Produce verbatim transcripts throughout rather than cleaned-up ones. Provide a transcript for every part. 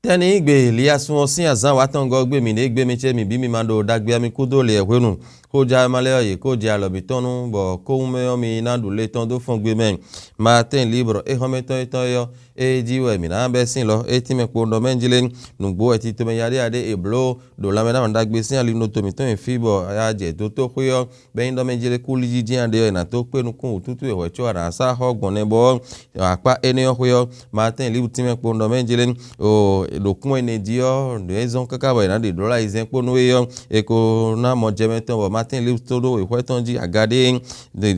Tɛ́nnígbe Liyasun ɔ́ sín azǎn wǎtɔngɔ́ gbe mǐ ɖě gbe mi ce mǐ bǐ mi ma ɖo ɖagbe ɔ́ mi kúdó lě wɛ hwenu. Xójǎwéma lɛ́ɛ ɔ́, yě kó jɛ alɔ mǐtɔn nu, bɔ kóhun mɛ ɔ́, mi ná ɖu le tɔn dó fɔn gbe mɛ. Maatɛ́n libre éhɔ́mɛtɔn étɔn é ɔ́, é jí wɛ mǐ ná bɛ́ sín lɔ, é tínmɛ kpowun ɖɔ mɛ jlé. Nǔgbó wɛ tito mɛ yaɖéyaɖé è blǒ ɖo lanmɛ ná ɖagbe sín ali nú to mǐtɔn e fí bɔ a jɛ dotóxwé ɔ́, bɔ é nyí ɖɔ mɛ jlé kúlíjíjí a ɖe ɔ́, è nǎ tó kpé nukún wǔtútú e hwɛ̌ có a nǎ sá xɔ gbɔn nɛbɔ ɔ́, akpá énɛ́ ɔ́ xwé ɔ́, Maatɛ́n Libre tínmɛ kpowun ɖɔ mɛ jlé, ɖo kún énɛ́ jí ɔ́, nǔ e zɔ́n káká bɔ è nǎ ɖe ɖǒ lɔ ayizɛ́n kpó nú é ɔ́, è ko ná mɔ jɛ mɛ tɔn bɔ Maatɛ́n Libre tó ɖó wěxwɛ́ tɔn jí aga ɖé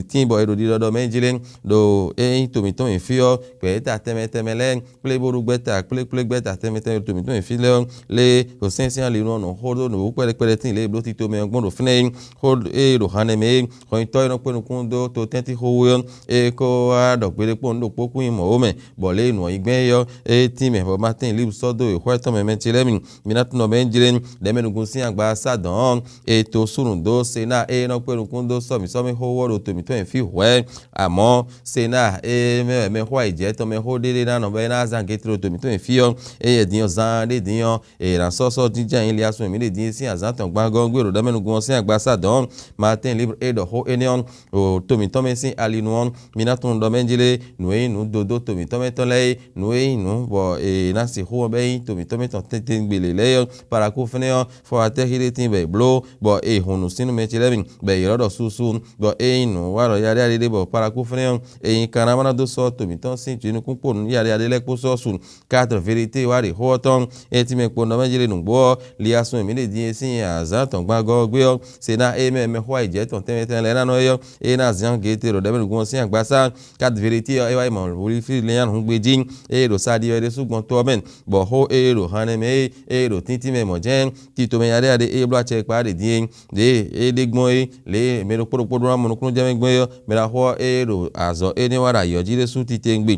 tíin bɔ è ɖo ɖiɖɔ ɖɔ mɛ jlé ɖo é nyí to mǐtɔn e fí ɔ́, gbɛ̌ta tɛnmɛ tɛnmɛ lɛ́ɛ kplé bó ɖó gbɛ́ta kplékplé gbɛ́ta tɛnmɛ tɛnmɛ ɖo to mǐtɔn e fí lɛ́ɛ ɔ́, lé ɖo sɛ́nsɛ́n ali nɔ nɔ xó ɖó nǔ kpɛɖɛkpɛɖɛ tíin lě e bló tito mɛ ɔ́ gbɔn ɖo fínɛ́ é, xó e ɖo hannɛ mɛ é, xɔnyitɔ́ e nɔ kpé nukún dó to tɛ́ntin xó wú ɔ́, é ko wá ɖɔ gbeɖé kpó nǔ ɖokpó kún nyi mɔ̌ ó mɛ, bɔ lě e nǔ ɔ́ nyí gbɛn é ɔ́, é tíin mɛ bɔ Maatɛ́n Libre sɔ́ dó wěxwɛ́ tɔn mɛ mɛ ce lɛ́ɛ mi. Mi ná tunɔ mɛ jlé ɖɛ̌ mɛ nukún sín agba sá dɔ̌n ɔ́, è to súnnu dó Senáa e nɔ kpé nukún dó sɔ́mǐ sɔ́mǐ xó ɔ́ ɖo to mǐtɔn e fí hwɛ̌. Amɔ̌, Senáa e mɛ wɛ mɛxó ayǐjɛ́tɔ́ mɛxó ɖé ɖé ná nɔ bɔ é ná zán gětre ɖo to mǐtɔn e fí ɔ́, eye din ɔ́ zán ɖé din ɔ́, è nǎ sɔ́ sɔ́ jínjɔ́n ayǐ Liyasun e mǐ ɖe din é sín azǎn tɔn gbangɔ́ ɔ́ gbe ɖo ɖɛ̌ mɛ nukún ɔ́ sín agba sá dɔ̌n. Maatɛ́n Libre e ɖɔ xó énɛ́ ɔ́, ɖo to mǐtɔn mɛ sín ali nu ɔ́, mi ná tunwun ɖɔ mɛ jlé nǔ e nyí nǔ dodó to mǐtɔn mɛ tɔn lɛ́ɛ é, nǔ e nyí nǔ bɔ è nǎ sixú ɔ́ bɔ é nyí to mǐtɔn mɛ tɔn tɛ́ntin gbe lě lɛ́ɛ ɔ́, Palakú fɛ́nɛ ɔ́, fɔwatɛ́xi ɖé tíin bɔ è bló, bɔ è hun nǔ sín nú mɛ ce lɛ́ɛ mi, bɔ è ylɔ́ ɖɔ susu, bɔ é nyí nǔ wa ɖɔ yaɖéyaɖé ɖé bɔ Palakú fɛ́nɛ ɔ́, è nyi Kanamana dó sɔ́ to mǐtɔn sín jǐnukúnpo nǔ yaɖéyaɖé lɛ́ɛ kpó sɔ́ su. Quatre Vérité wá ɖe xó ɔ́ tɔn, é tínmɛ kpo nɔ mɛ jlé nǔgbó ɔ́, Liyasun e mǐ ɖe din é sín azǎn tɔn gbangɔ́ ɔ́ gbé ɔ́, se ná é mɛ mɛxó ayǐjɛ́ tɔn tɛnmɛ tɛnmɛ lɛ́ɛ ná nɔ é ɔ́, é ná zán gěte ɖo ɖɛ̌mɛ nukún ɔ́ sín agbasá. Quatre Vérité ɔ́, é wá yi mɔ wlifí linyanǔ gbé jí, ée ɖo sa ɖi wɛ ɖésú gbɔn to ɔ́ mɛ, bɔ xó ée ɖo hannɛ mɛ é, ée ɖo tíntín mɛ mɔ̌ jɛ́n, tito mɛ yaɖéyaɖé é bló acɛ kpa ɖě din é, ɖě é ɖe gbɔn é, lě e mɛ ɖokpó ɖokpó ɖó ná mɔ nukúnnú jɛ mɛ gbɔn é ɔ́, mɛ ɖaxó ɔ́, ée ɖo azɔ̌ énɛ́ wa ɖo ayǐ ɔ́ jí ɖésú titewungbe.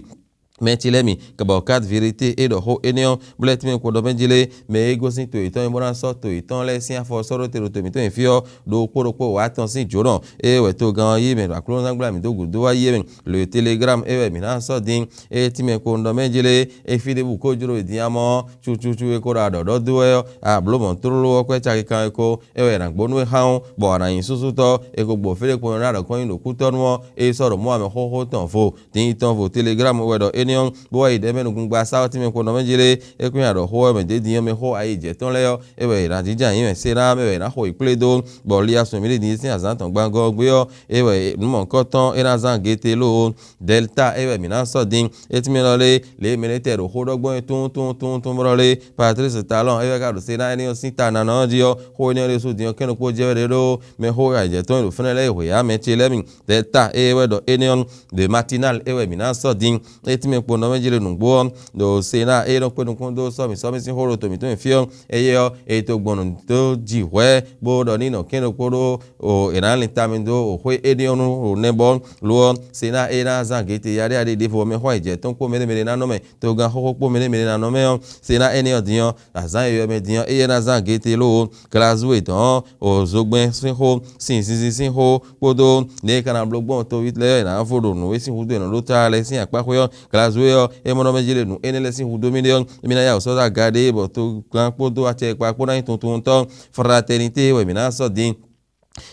Mɛtilɛ́mi, kabɔ Quatre Vérité é ɖɔ xó énɛ́ ɔ́, bó lɛ́ tínmɛ kpo ɖɔ mɛ jí lé, mɛ e gosín to yětɔn é bó ná sɔ́ to yětɔn lɛ́ɛ sín afɔ sɔ́ ɖó te ɖo to mǐtɔn e fí ɔ́, ɖokpó ɖokpó wǎ tɔn sín jǒnɔ, ée wɛ togán ɔ́ yí mɛ ɖo aklúnɔzángbla mǐ dó gǔdo wá yí é mɛ. Le Telegram é wɛ mǐ ná sɔ́ din, é tínmɛ kpo ɖɔ mɛ jí lé, é fí ɖěbǔ ko jló e din amɔ ɔ́, cucucu e ko ɖo aɖɔ̌ɖɔ́ dó wɛ ɔ́, a blǒ mɔ̌ tlóló ɔ́ kwɛ́ caki kanwekó, é wɛ è nǎ gbó nú we xá ɔ́, bɔ a nǎ nyí súsútɔ́, é ko gbo fí ɖé kpɔ́n ná ɖɔ kɔn nyi ɖo kútɔ́nú ɔ́, é sɔ́ ɖo Mɔ̌ amɛxóxó tɔn vo. Din tɔn vo Telegram wɛ ɖɔ énɛ́ ɔ́, bó wá yi ɖɛ̌ mɛ nukúngbasá ɔ́ tínmɛ kpo nɔ mɛ jí lé, é kún nyi aɖɔ̌xó ɔ́ mɛ dě din ɔ́ mɛ xó ayǐjɛ́tɔ́n lɛ́ɛ ɔ́, é wɛ è nǎ jínjɔ́n ayǐ mɛ sé ná mɛ wɛ è nǎ xo yi kplé dó, bɔ Liyasun e mǐ ɖe din é sín azǎn tɔn gbangɔ́ ɔ́ gbé ɔ́, é wɛ nǔ mɔ̌hunkɔtɔn é ná zán gete lóo. Dɛlta é wɛ mǐ ná sɔ́ din. É tínmɛ ɖɔ lé, lě e mɛɖé tɛ ɖo xó ɖɔ gbɔn é tún tún tún tún bɔ ɖɔ lé, Patlísi Talɔn é wɛ ka ɖo sé ná énɛ́ ɔ́ sín ta nánɔ ɔ́ jí ɔ́, xó énɛ́ ɔ́ ɖésú din ɔ́ kɛ́n ɖokpó jɛ wɛ ɖe ɖó mɛ xó ayǐjɛ́tɔ́n e ɖo fɛ́nɛ lɛ́ɛ e hweyǎ mɛ ce lɛ́ɛ mi. Dɛlta é wɛ ɖɔ énɛ́ ɔ́, de Matinal é wɛ mǐ ná sɔ́ din. É tínmɛ kpo nɔ mɛ jí ɖo nǔgbó ɔ́, ɖo Senáa é nɔ kpé nukún dó sɔ́ mǐ sɔ́ mì sín xó ɖo to mǐtɔn mǐ fí ɔ́, éyɛ́ ɔ́, è to gbɔn nǔ dó ji hwɛ̌, bó ɖɔ ní nɔ kɛ́n ɖokpó ɖó o è nǎ lin tamɛ dó o xwé énɛ́ ɔ́ nu o nɛbɔ lo ɔ́, Senáa é ná zán gěte yaɖéyaɖé ɖěvo ɔ́ mɛ xó ayǐjɛ́tɔ́n kpó mɛɖé mɛɖé ná nɔ mɛ, togán xóxó kpó mɛɖé mɛɖé ná nɔ mɛ ɔ́, Senáa énɛ́ ɔ́ din ɔ́, azǎn e ylɔ́ mɛ din ɔ́, éyɛ́ ná zán gěte lóo. Glazú e dɔ̌n ɔ́, o zogbɛ́n sín xó, sin zinzin sín xó kpódó nɛ̌ è ka ná bló gbɔn toví lɛ́ɛ è nǎ vo ɖo nǔ e sín húzú è nɔ ɖó ta lɛ́ɛ sín akpáxwé ɔ́, Glazú e ɔ́, é mɔ nɔ mɛ jí ɖe nǔ énɛ́ lɛ́ɛ sín hudó mì ɖe ɔ́, émí ná yá wǔ sɔ́ dó aga ɖé bɔ togán kpódó acɛkpa kpó ná nyí tuntun tɔn. Fraternité wɛ mǐ ná sɔ́ din.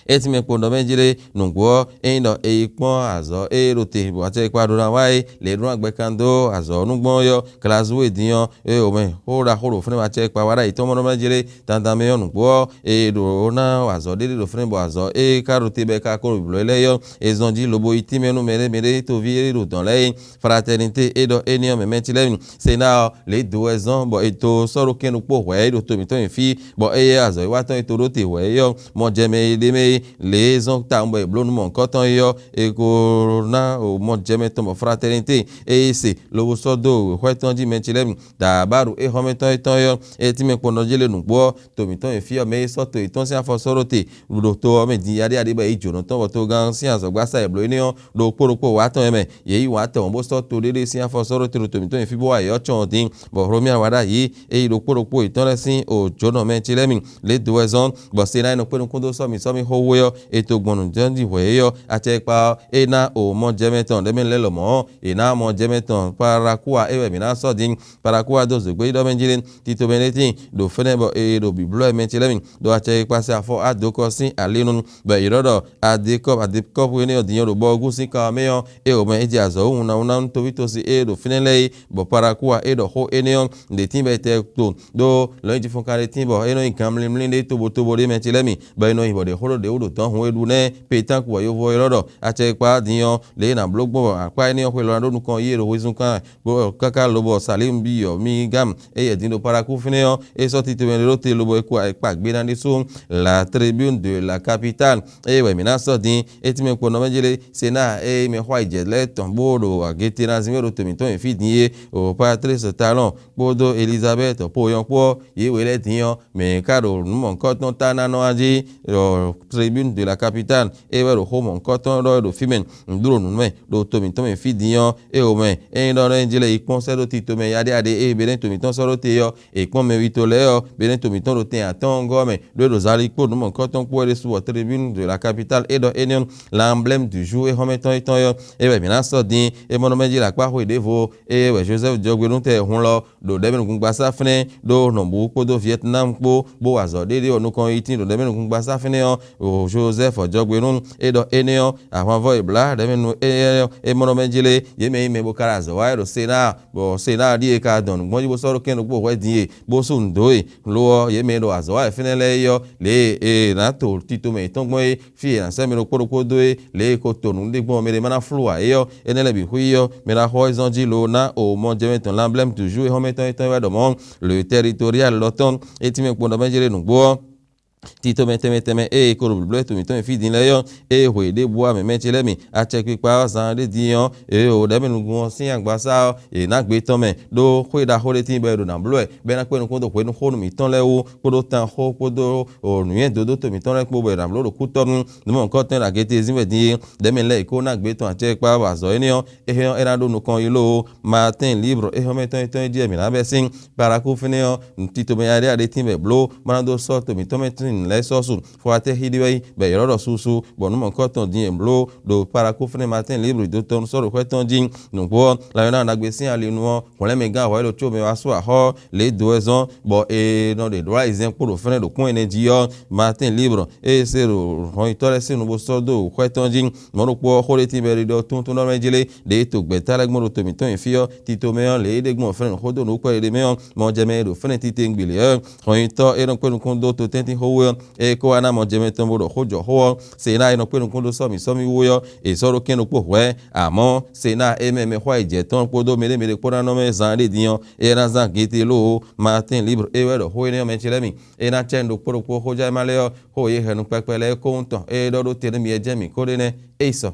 É tínmɛ kpo nɔ mɛ jí ɖe nǔgbó ɔ́, ényí ɖɔ è yi kpɔ́n azɔ̌ e ɖo te bɔ acɛkpa ɖó ná wá é, lě e ɖó ná gbɛ kan dó azɔ̌ ɔ́ nú gbɔn ɔ́, Glazú e din ɔ́, é o mɛ xó ɖaxó ɖo fúnɛ́ acɛkpa wá ɖ'ayǐ tɔn mɔ nɔ mɛ jí ɖe. Dandan mɛ ɔ́ nǔgbó ɔ́, è ɖǒ ná azɔ̌ ɖé ɖé ɖo fínɛ́ bɔ azɔ̌ e ka ɖo te bɔ è ka ko ɖo blǒ lɛ́ɛ ɔ́, è zɔn jí lobo yi tínmɛ nú mɛɖé mɛɖé toví e ɖo dɔ̌n lɛ́ɛ é. Fraternité é ɖɔ énɛ́ ɔ́ mɛ mɛtilɛ́mi Senáa ɔ́, lě dó wɛ zɔ́n bɔ è dó sɔ́ ɖó kɛ́n ɖokpó hwɛ̌ é ɖo to mǐtɔn nyi fí, bɔ éyɛ́ azɔ̌wiwa tɔn e to ɖó te hwɛ̌ é ɔ́, mɔ jɛ mɛ e ɖ'é mɛ é, lě e zɔ́n tawun bɔ è blǒ nǔ mɔ̌hunkɔtɔn é ɔ́, è ko ná mɔ jɛ mɛ tɔn bɔ Fraternité é yi se lobo sɔ́ dó wěxwɛ́ tɔn jí mɛtilɛ́mi. Dǎbáɖu éhɔ́mɛtɔn étɔn é ɔ́, é tínmɛ kpɔ́n nɔ jí lé nǔgbó ɔ́, to mǐtɔn e fí ɔ́ mɛ e sɔ́ to yětɔn sín afɔ sɔ́ ɖó te ɖo to ɔ́ mɛ din yaɖíyaɖí bɔ é yi jǒnɔ tɔn bɔ togán sín azɔ̌gbasá e blǒ énɛ́ ɔ́ ɖo kpó ɖokpó wǎ tɔn e mɛ. Yě yí wǎ tɔn bó sɔ́ to ɖéɖé sín afɔ sɔ́ ɖó te ɖo to mǐtɔn e fí bó wá yě ɔ́ cɔn ɔ́ din, bɔ Hlomia wá ɖ'ayǐ é yi ɖo kpó ɖokpó yětɔn lɛ́ɛ sín o jǒnɔ mɛ ce lɛ́ɛ mi. Lě dó wɛ zɔ́n bɔ Senáa nɔ kpé nukún dó sɔ́ mǐ sɔ́ xó we ɔ́, è to gbɔn nǔjɛ́njí hwɛ̌ é ɔ́, acɛkpa ɔ́, é ná o mɔ jɛmɛ tɔn ɖɛ̌mɛ lɛ́ɛ lɔmɔ̌ ɔ́, è nǎ mɔ jɛmɛ tɔn Parakuwa é wɛ mǐ ná sɔ́ din. Parakuwa dó zǒgbé ɖɔ mɛ jí lé, tito mɛ ɖé tíin ɖo fɛ́nɛ bɔ è ɖo bǐblɔ́ mɛ ce lɛ́ɛ mi ɖo acɛkpa sín afɔ adokɔ sín ali nu, bɔ è ɖɔ ɖɔ adekɔ́ adekɔ́ énɛ́ ɔ́ din ɔ́ ɖo bɔ́ ɔ́ gúsín ka ɔ́ mɛ ɔ́, é o mɛ é jɛ azɔ̌ wú hunna hunna nú tóvítósi e ɖo fínɛ́ lɛ́ɛ é, bɔ Parakuwa é ɖɔ xó énɛ́ ɔ́, ɖě tíin bɔ è tɛ to ɖó lɔ̌nyijǐfɔ́nkan ɖé tíin bɔ é nɔ nyí gan mlímlí ɖé tobotobo ɖé mɛ ce lɛ́ɛ mi, bɔ è nɔ nyi bɔ ɖě xó ɖó ɖě wú ɖo dɔ̌n hun e ɖu nɛ́ pétánku wɛ yovo ɔ́ ylɔ́ ɖɔ acɛkpa din ɔ́, lě e è nǎ bló gbɔn bɔ akpá énɛ́ ɔ́ xwe lɔ ná ɖó nukɔn yí e ɖo hwezun kán bó káká lobɔ Salim bi ɔ́ mi gán é yɛ din ɖo Paraku fínɛ́ ɔ́, é sɔ́ tito mɛ ɖé ɖó te lobo é kú akpa gbé ná ɖésú. La Tribune de la Capitale eye wɛ mǐ ná sɔ́ din. É tínmɛ kpo nɔ mɛ jlé Sena eye mɛ xɔ ayǐjɛ lɛ́ɛ tɔn bó ɖo agete ná zín wɛ ɖo to mǐtɔn e fí din é, o Patrice Talon kpódó Elizabeth Poyon kpó ɔ́, yě wě lɛ́ɛ din ɔ́, mɛ e ka ɖo nǔ mɔ̌hunkɔtɔn ta ná nɔ wá jí ɖɔ Tribune de la Capitale é wɛ ɖo xó mɔ̌hunkɔtɔn ɖɔ wɛ ɖo fí mɛ. Nǔɖuɖu nǔ mɛ ɖo to mǐtɔn mɛ fí din ɔ́, é o mɛ ényí ɖɔ nɔ jlé yi kpɔ́n sɛ́ ɖó tito mɛ yaɖéyaɖé eye Benin to mǐtɔn sɔ́ ɖó te ɔ́, è kpɔ́n mɛ witó lɛ́ɛ ɔ́, Benin to mǐtɔn ɖo tɛn atɔ́ɔ́ngɔ́ mɛ, ɖó é ɖo zali kpó nǔ mɔ̌hunkɔtɔn kpó wɛ ɖésú bɔ Tribune de la Capitale é ɖɔ énɛ́ ɔ́, l'emblème du jour é xɔ́mɛtɔn étɔn ɔ́, é wɛ mǐ ná sɔ́ din. É mɔ nɔ mɛ jí ɖo akpá xwe ɖěvo, ée wɛ Joseph Jɔgbenútɛ hun lɔ ɖo ɖɛ̌mɛnúgbasá fínɛ́ ɖó nɔ̌bú kpódó Vietnam kpó, bó wa azɔ̌ ɖéɖé ɔ́ nukɔn yi tín ɖo ɖɛ̌mɛnúgbasá fínɛ́ ɔ́, Joseph Jɔgbenú é ɖɔ énɛ́ ɔ́, ahwanvɔ́ e blǎ ɖɛ̌mɛnu énɛ́ ɔ́, é mɔ nɔ mɛ jí lé, yě mɛ nyí mɛ bó ka ɖo azɔ̌ wa wɛ ɖo Sena, bɔ Sena ɖíe ka dɔn nǔgbɔ́njí bó sɔ́ ɖó kɛ́n ɖokpó hwɛ̌ din e, bó sú nǔ dó e. Lo ɔ́, yě mɛ e ɖo azɔ̌ wa wɛ fínɛ́ lɛ́ɛ é ɔ́, lě e è nǎ to tito mɛ yětɔn gbɔn é, fí e è nǎ sɛ́ mɛ ɖokpó ɖokpó dó é, lě e è ko to nǔɖé gbɔn mɛ ɖé ma ná flú ǎ é ɔ́, énɛ́ lɛ́ɛ bǐ xwí ɔ́, mɛ ɖaxó ɔ́ zɔ́n jí lo ná o mɔ jɛmɛ tɔn l'emblème du jour e xɔ́mɛtɔn étɔn é wɛ ɖɔ mɔ̌, le territorial lɔ tɔn, é tínmɛ kpo nɔ mɛ jlé nǔgbó ɔ́, tito mɛ tɛnmɛ tɛnmɛ e è ko ɖo blǒblɛ́ to mǐtɔn e fí din lɛ́ɛ ɔ́, ée hwe ɖěbǔ ǎ mɛ mɛ ce lɛ́ɛ mi, acɛkpikpa ɔ́ zan ɖé din ɔ́, ée o ɖɛ̌mɛnúgbó ɔ́ sín agbaza ɔ́, è nǎ gbe tɔn mɛ ɖó xwé ɖaxó ɖé tíin bɔ è ɖo nǎ bló wɛ, bɔ é ná kpé nukún dó hwenu xó nú mǐtɔn lɛ́ɛ wú, kpódó tan xó kpódó nǔnywɛ́dódó to mǐtɔn lɛ́ɛ kpó bɔ è nǎ bló ɖo kútɔ́ nú nǔ mɔ̌hunkɔtɔn e ɖo agě ce zín wɛ din é. Ɖɛ̌mɛ lɛ́ɛ è ko ná gbe tɔn acɛkpa bɔ azɔ̌ énɛ́ ɔ́, é hɛn ɔ́, é ná ɖó nukɔn yi lóo. Martin Libre é xɔ́mɛtɔn étɔn e jí wɛ mǐ ná bɛ́ sín. Paraku fínɛ́ ɔ́, tito mɛ yaɖé ɖé tín bɔ è bló bó ná dó sɔ́ to mǐtɔn mɛ tín lɛ́ɛ sɔ́ su. Fɔ atɛ́ xí ɖi wɛ nyí bɔ è ylɔ́ ɖɔ susu, bɔ nǔ mɔ̌hunkɔtɔn din è bló ɖo Paraku fínɛ́ Martin Libre dó tɔn sɔ́ ɖo xwɛ tɔn jí. Nǔgbó ɔ́, Layɔ́nán ɖagbe sín ali nu ɔ́, hwlɛ̌nmɛgán hwɛ̌ ɖo có mɛ wá sú axɔ́ lě dó wɛ zɔ́n, bɔ è nɔ ɖe ɖǒ ayizɛ́n kpó ɖo fɛ́nɛ ɖo kún ɛnɛ jí ɔ́, Martin Libre ée se ɖo hɔnyitɔ́ lɛ́ɛ sín nu bó sɔ́ dó xwɛ tɔn jí. Mɔ̌ ɖokpó ɔ́, xó ɖé tín bɔ è ɖiɖɔ túntún ɖɔ mɛ jí lé, ɖě to gbɛ̌ta lɛ́ɛ gbɔn ɖo to mǐtɔn nyi fí ɔ́, tito mɛ ɔ́, lě e é ɖe gbɔn fɛ́nɛ xó dó nǔ kpɛɖé mɛ ɔ́, mɔ jɛ mɛ e ɖo fɛ́nɛ titewungbe lě ɔ́, hɔnyitɔ́ e nɔ kpé nukún dó to tɛ́ntin xó wú ɔ́, é ko wá ná mɔ jɛ mɛ tɔn bó ɖɔ xó jɔ xó ɔ́, Sena e nɔ kpé nukún dó sɔ́ mǐ sɔ́ mì wú é ɔ́, è sɔ́ ɖó kɛ́n ɖokpó hwɛ̌. Amɔ̌, Sena e mɛ mɛ xwá yi jɛ tɔn kpódó mɛɖé mɛɖé kpó ná nɔ mɛ zan ɖé din ɔ́, é ná zán Geteloo, Martin Libre é wɛ ɖɔ xó énɛ́ ɔ́ mɛ ce lɛ́ɛ mi. É ná cɛ nǔ ɖokpó ɖokpó xójɛ́mɛ lɛ́ɛ ɔ́, xó e yě hɛn nú kpɛkpɛ lɛ́ɛ é kɔn tɔn e ɖɔ ɖó te nú mi é jɛ́n mǐ kó ɖe nɛ́. É yi sɔ.